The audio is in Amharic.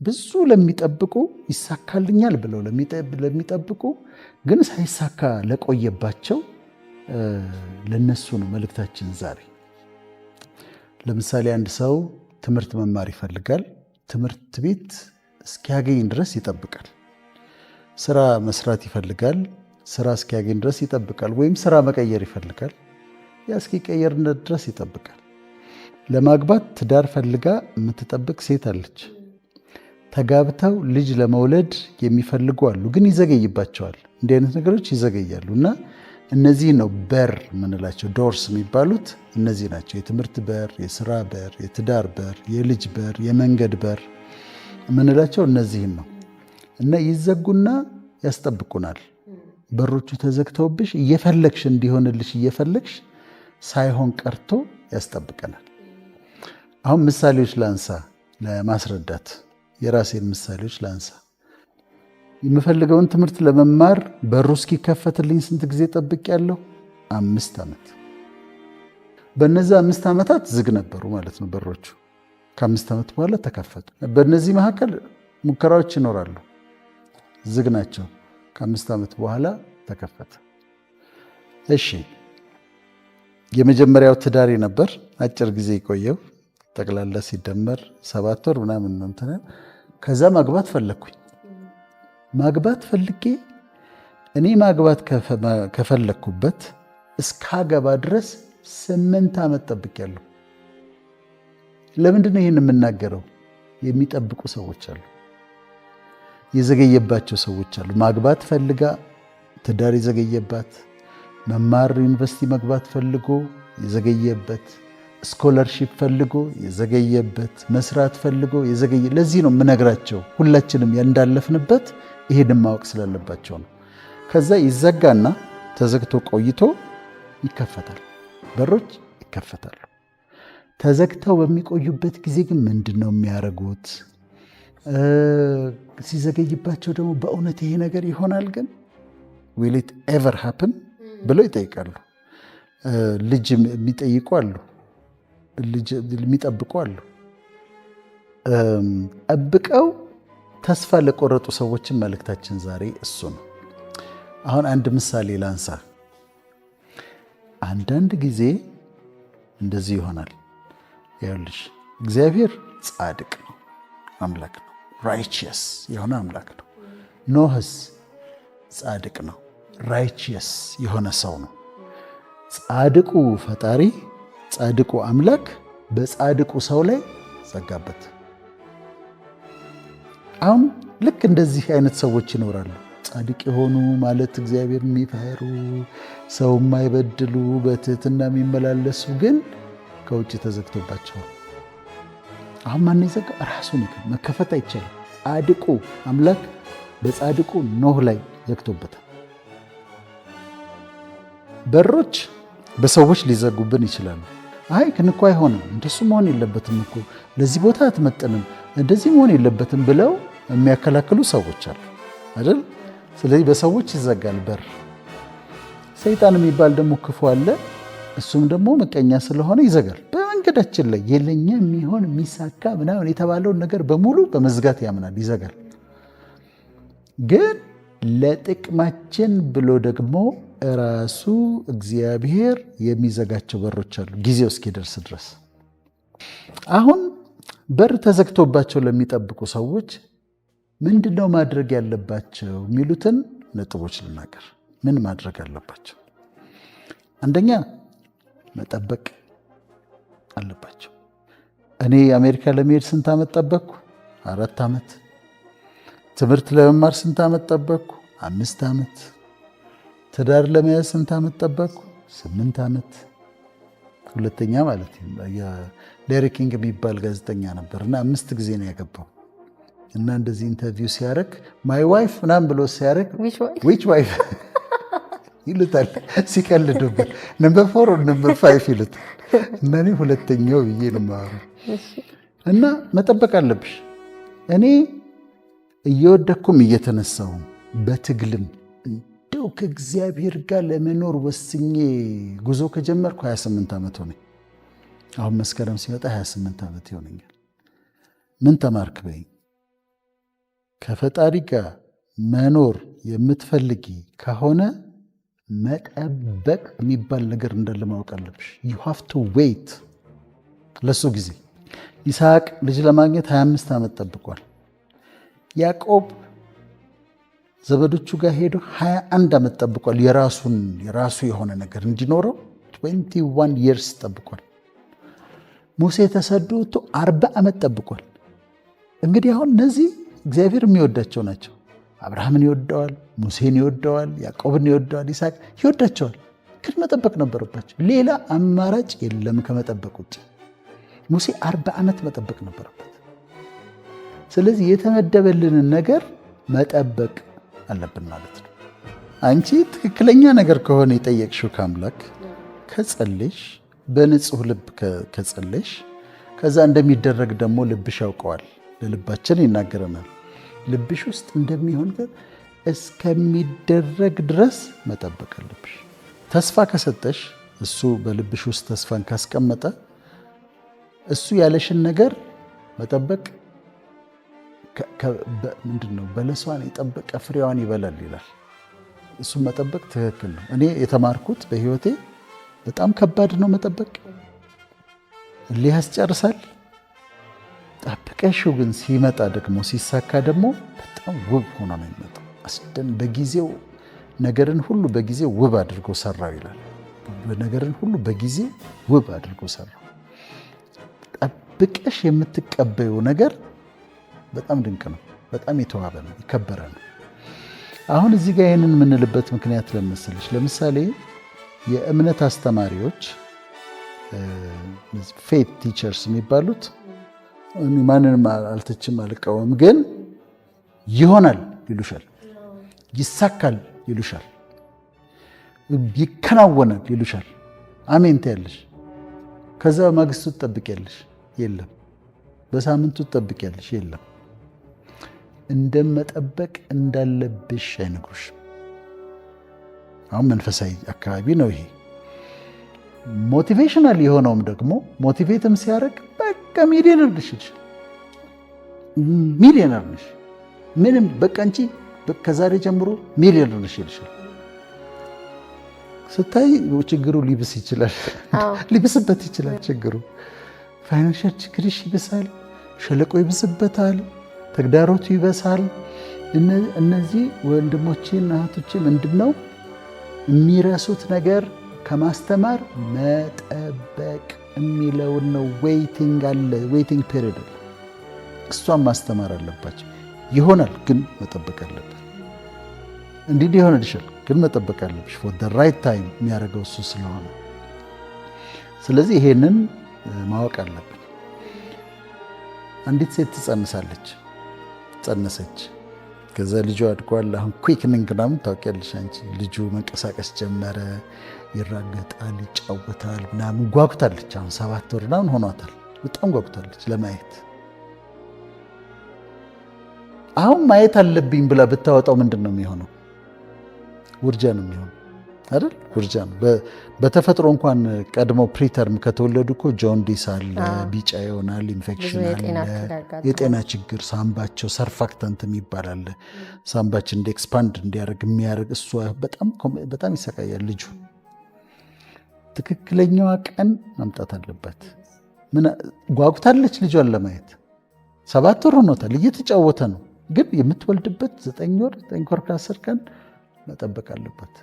ብዙ ለሚጠብቁ፣ ይሳካልኛል ብለው ለሚጠብቁ ግን ሳይሳካ ለቆየባቸው ለነሱ ነው መልእክታችን ዛሬ። ለምሳሌ አንድ ሰው ትምህርት መማር ይፈልጋል። ትምህርት ቤት እስኪያገኝ ድረስ ይጠብቃል። ስራ መስራት ይፈልጋል። ስራ እስኪያገኝ ድረስ ይጠብቃል። ወይም ስራ መቀየር ይፈልጋል። ያ እስኪቀየር ድረስ ይጠብቃል። ለማግባት ትዳር ፈልጋ የምትጠብቅ ሴት አለች። ተጋብተው ልጅ ለመውለድ የሚፈልጉ አሉ፣ ግን ይዘገይባቸዋል። እንዲህ አይነት ነገሮች ይዘገያሉ እና እነዚህ ነው በር የምንላቸው፣ doors የሚባሉት እነዚህ ናቸው። የትምህርት በር፣ የስራ በር፣ የትዳር በር፣ የልጅ በር፣ የመንገድ በር የምንላቸው እነዚህን ነው እና ይዘጉና ያስጠብቁናል። በሮቹ ተዘግተውብሽ እየፈለግሽ፣ እንዲሆንልሽ እየፈለግሽ ሳይሆን ቀርቶ ያስጠብቀናል። አሁን ምሳሌዎች ላንሳ ለማስረዳት፣ የራሴን ምሳሌዎች ላንሳ። የምፈልገውን ትምህርት ለመማር በሩ እስኪከፈትልኝ ስንት ጊዜ ጠብቄያለሁ? 5 ዓመት። በእነዚህ 5 ዓመታት ዝግ ነበሩ ማለት ነው በሮቹ። ከ5 ዓመት በኋላ ተከፈቱ። በእነዚህ መካከል ሙከራዎች ይኖራሉ፣ ዝግ ናቸው። ከ5 ዓመት በኋላ ተከፈተ። እሺ፣ የመጀመሪያው ትዳሬ ነበር፣ አጭር ጊዜ የቆየው፣ ጠቅላላ ሲደመር 7 ወር ምናምን ነው እንትን። ከዛ ማግባት ፈለግኩኝ። ማግባት ፈልጌ እኔ ማግባት ከፈለግኩበት እስካገባ ድረስ 8 ዓመት ጠብቄያለሁ። ለምንድን ነው ይህን የምናገረው? የሚጠብቁ ሰዎች አሉ፣ የዘገየባቸው ሰዎች አሉ። ማግባት ፈልጋ ትዳር የዘገየባት፣ መማር ዩኒቨርሲቲ መግባት ፈልጎ የዘገየበት፣ scholarship ፈልጎ የዘገየበት፣ መስራት ፈልጎ የዘገየ። ለዚህ ነው የምነግራቸው፣ ሁላችንም እንዳለፍንበት ይሄንን ማወቅ ስላለባቸው ነው። ከዛ ይዘጋና ተዘግቶ ቆይቶ ይከፈታል። በሮች ይከፈታሉ። ተዘግተው በሚቆዩበት ጊዜ ግን ምንድን ነው የሚያደርጉት? ሲዘገይባቸው ደግሞ በእውነት ይሄ ነገር ይሆናል ግን፣ will it ever happen ብለው ይጠይቃሉ። ልጅ የሚጠይቁ አሉ፣ ልጅ የሚጠብቁ አሉ። ጠብቀው ተስፋ ለቆረጡ ሰዎችን መልእክታችን ዛሬ እሱ ነው። አሁን አንድ ምሳሌ ላንሳ። አንዳንድ ጊዜ እንደዚህ ይሆናል። ይኸውልሽ፣ እግዚአብሔር ጻድቅ ነው፣ አምላክ ነው፣ righteous የሆነ አምላክ ነው። ኖህስ ጻድቅ ነው፣ righteous የሆነ ሰው ነው። ጻድቁ ፈጣሪ፣ ጻድቁ አምላክ በጻድቁ ሰው ላይ ዘጋበት። አሁን ልክ እንደዚህ አይነት ሰዎች ይኖራሉ። ጻድቅ የሆኑ ማለት እግዚአብሔር የሚፈሩ፣ ሰው የማይበድሉ፣ በትህትና የሚመላለሱ ግን ከውጭ ተዘግቶባቸዋል። አሁን ማን የዘጋ? ራሱ ነው። መከፈት አይቻልም። ጻድቁ አምላክ በጻድቁ ኖህ ላይ ዘግቶበታል። በሮች በሰዎች ሊዘጉብን ይችላሉ። አይ ግን እኮ አይሆንም፣ እንደሱ መሆን የለበትም እኮ፣ ለዚህ ቦታ አትመጥንም፣ እንደዚህ መሆን የለበትም ብለው የሚያከላክሉ ሰዎች አሉ አይደል? ስለዚህ በሰዎች ይዘጋል በር። ሰይጣን የሚባል ደግሞ ክፉ አለ። እሱም ደግሞ ምቀኛ ስለሆነ ይዘጋል። በመንገዳችን ላይ የለኛ የሚሆን የሚሳካ ምናምን የተባለውን ነገር በሙሉ በመዝጋት ያምናል፣ ይዘጋል። ግን ለጥቅማችን ብሎ ደግሞ ራሱ እግዚአብሔር የሚዘጋቸው በሮች አሉ፣ ጊዜው እስኪደርስ ድረስ። አሁን በር ተዘግቶባቸው ለሚጠብቁ ሰዎች ምንድነው ማድረግ ያለባቸው የሚሉትን ነጥቦች ልናገር። ምን ማድረግ አለባቸው? አንደኛ መጠበቅ አለባቸው። እኔ አሜሪካ ለመሄድ ስንት ዓመት ጠበቅኩ? 4 ዓመት። ትምህርት ለመማር ስንት ዓመት ጠበቅኩ? 5 ዓመት። ትዳር ለመያዝ ስንት ዓመት ጠበቅኩ? 8 ዓመት። ሁለተኛ ማለት ሌሪ ኪንግ የሚባል ጋዜጠኛ ነበር እና አምስት ጊዜ ነው ያገባው እና እንደዚህ interview ሲያደርግ my wife ምናምን ብሎ ሲያደርግ which wife ይሉታል ሲቀልዱበት፣ number four, number five ይሉታል። እና እኔ ሁለተኛው ብዬ ነው የማወራው። እና መጠበቅ አለብሽ። እኔ እየወደኩም እየተነሳሁም በትግልም እንደው ከእግዚአብሔር ጋር ለመኖር ወስኜ ጉዞ ከጀመርኩ 28 ዓመት ሆነኝ። አሁን መስከረም ሲመጣ 28 ዓመት ይሆነኛል። ምን ተማርክ በይኝ። ከፈጣሪ ጋር መኖር የምትፈልጊ ከሆነ መጠበቅ የሚባል ነገር እንዳለ ማወቅ አለብሽ። You have to wait ለሱ ጊዜ። ይስሐቅ ልጅ ለማግኘት 25 ዓመት ጠብቋል። ያዕቆብ ዘመዶቹ ጋር ሄዶ 21 ዓመት ጠብቋል። የራሱን የራሱ የሆነ ነገር እንዲኖረው 21 years ጠብቋል። ሙሴ ተሰዶ ወጥቶ 40 ዓመት ጠብቋል። እንግዲህ አሁን እነዚህ እግዚአብሔር የሚወዳቸው ናቸው። አብርሃምን ይወደዋል፣ ሙሴን ይወደዋል፣ ያዕቆብን ይወደዋል፣ ይስሐቅ ይወዳቸዋል። ግን መጠበቅ ነበረባቸው። ሌላ አማራጭ የለም ከመጠበቅ ውጭ። ሙሴ 40 ዓመት መጠበቅ ነበረበት። ስለዚህ የተመደበልንን ነገር መጠበቅ አለብን ማለት ነው። አንቺ ትክክለኛ ነገር ከሆነ የጠየቅሽው ከአምላክ፣ ከጸለይሽ፣ በንጹህ ልብ ከጸለይሽ፣ ከዛ እንደሚደረግ ደግሞ ልብሽ ያውቀዋል። ለልባችን ይናገረናል። ልብሽ ውስጥ እንደሚሆን ግን እስከሚደረግ ድረስ መጠበቅ አለብሽ። ተስፋ ከሰጠሽ፣ እሱ በልብሽ ውስጥ ተስፋን ካስቀመጠ፣ እሱ ያለሽን ነገር መጠበቅ ምንድን ነው? በለሷን የጠበቀ ፍሬዋን ይበላል ይላል። እሱን መጠበቅ ትክክል ነው። እኔ የተማርኩት በህይወቴ በጣም ከባድ ነው መጠበቅ፣ እልህ ያስጨርሳል። ጠብቀሽው ግን ሲመጣ ደግሞ፣ ሲሳካ ደግሞ በጣም ውብ ሆኖ ነው የሚመጣው። አስደን በጊዜው ነገርን ሁሉ በጊዜው ውብ አድርጎ ሰራው ይላል። ነገርን ሁሉ በጊዜው ውብ አድርጎ ሰራው። ጠብቀሽ የምትቀበዪው ነገር በጣም ድንቅ ነው። በጣም የተዋበ ነው፣ የከበረ ነው። አሁን እዚህ ጋር ይህንን የምንልበት ምክንያት ለመሰለሽ፣ ለምሳሌ የእምነት አስተማሪዎች፣ faith teachers የሚባሉት፣ ማንንም አልተችም አልቃወምም፣ ግን ይሆናል ይሉሻል፣ ይሳካል ይሉሻል፣ ይከናወናል ይሉሻል። አሜን ትያለሽ። ከዛ በማግስቱ ትጠብቂያለሽ፣ የለም። በሳምንቱ ትጠብቂያለሽ፣ የለም። እንደመጠበቅ እንዳለብሽ አይነግሩሽም። አሁን መንፈሳዊ አካባቢ ነው ይሄ። Motivational የሆነውም ደግሞ motivate ም ሲያደርግ በቃ ሚሊዮነር ነሽ ይልሻል። ሚሊዮነር ነሽ፣ ምንም በቃ አንቺ ከዛሬ ጀምሮ ሚሊዮነር ነሽ ይልሻል። ስታይ ችግሩ ሊብስ ይችላል፣ ሊብስበት ይችላል። ችግሩ financial ችግርሽ ይብሳል፣ ሸለቆ ይብስበታል፣ ተግዳሮቱ ይበሳል። እነዚህ ወንድሞቼና እህቶቼ ምንድነው የሚረሱት ነገር? ከማስተማር መጠበቅ የሚለውን ነው። Waiting አለ፣ waiting period አለ። እሷን ማስተማር አለባቸው። ይሆናል ግን መጠበቅ አለብን። እንዲህ ሊሆንልሻል ግን መጠበቅ አለብሽ። For the right time የሚያደርገው እሱ ስለሆነ፣ ስለዚህ ይሄንን ማወቅ አለብን። አንዲት ሴት ትጸንሳለች፣ ጸነሰች። ከዛ ልጁ አድጓል። አሁን quickening ምናምን ታውቂያለሽ አንቺ። ልጁ መንቀሳቀስ ጀመረ፣ ይራገጣል፣ ይጫወታል ምናምን። ጓጉታለች። አሁን 7 ወር ምናምን ሆኗታል። በጣም ጓጉታለች ለማየት። አሁን ማየት አለብኝ ብላ ብታወጣው ምንድን ነው የሚሆነው? ውርጃ ነው የሚሆነው አይደል? ውርጃ ነው። በተፈጥሮ እንኳን ቀድሞ preterm ከተወለዱ እኮ jaundice አለ፣ ቢጫ ይሆናል፣ ኢንፌክሽን አለ፣ የጤና ችግር፣ ሳምባቸው surfactant የሚባል አለ። ሳምባችን እንዲ expand እንዲያደርግ የሚያደርግ እሱ በጣም ይሰቃያል ልጁ። ትክክለኛዋ ቀን መምጣት አለባት። ጓጉታለች ልጇን ለማየት፣ 7 ወር ሆኖታል፣ እየተጫወተ ነው። ግን የምትወልድበት 9 ወር፣ 9 ወር ከ10 ቀን መጠበቅ አለባት።